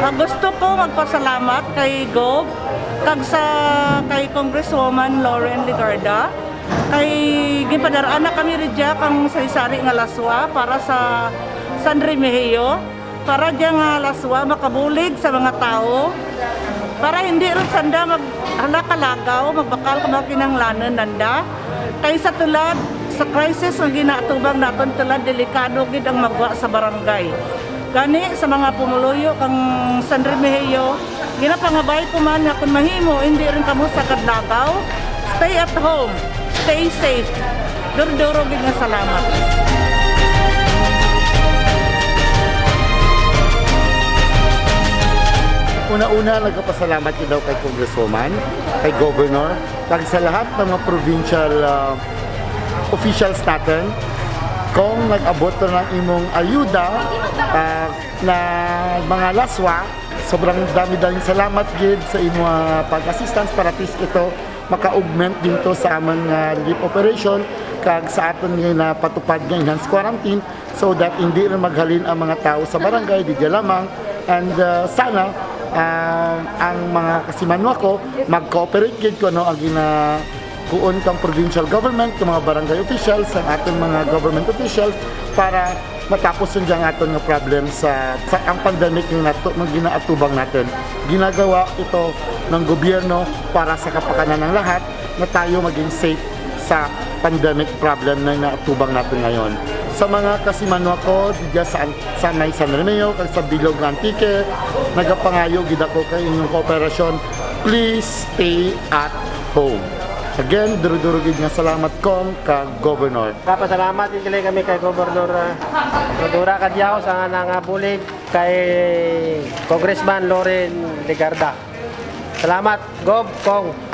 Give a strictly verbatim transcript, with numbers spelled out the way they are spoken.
Gusto ko magpasalamat kay Gov, kag sa, kay Congresswoman Loren Legarda, kay ginpadar-an na kami rugya kang sari-sari nga laswa para sa San Remigio, para dya nga laswa makabulig sa mga tawo, para hindi run sanda mag-, hala ka lagaw, magbakal ka mga kinahanglanun nanda. Kay sa tulad, sa crisis nga ginaatubang natun tulad, delikado gid ang magwa sa barangay. Gani, sa mga pumuluyo kang San Remigio, ginapangabay ko man nga kun mahimo, hindi run kamo sagad lagaw. Stay at home. Stay safe. Duro-duro gid nga salamat. Una-una, nagapasalamat gid ako kay Congresswoman, kay Governor, kag sa lahat ng mga provincial, ah, officials natin, kung nag-abot na ng imong ayuda, ah, na mga laswa, sobrang dami-daming salamat gid sa imong, ah, pag-assistance para at least ito maka-augment dito sa amun nga relief operation kag sa atun nga ginapatupad nga enhanced quarantine, so that hindi na maghalin ang mga tao sa barangay, di dyan lamang. And, ah, sana, ah, ang mga kasimanwa ko, mag-cooperate gid kung ano ang gina-, kuon kang provincial government, kang mga barangay officials, ang atun mga government officials, para matapos run dyan ang atun nga problem sa, sa ang pandemic nga natu-, nga ginaatubang natin. Ginagawa ito ng gobyerno para sa kapakanan ng lahat na tayo maging safe sa pandemic problem na inaatubang natin ngayon. Sa mga kasimanwa ko, didya sa, sa may San Remigio, kag sa bilog nga Antique, nagapangayo gid ako kang inyong kooperasyon, please stay at home. Again, duro-duro gid nga salamat, Cong, kag Governor. Kapasalamat gid kami kay Gobernador, ah, Rhodora Cadiao sa ana nga bulig kay Congressman Loren Legarda. Salamat, Gov, Cong.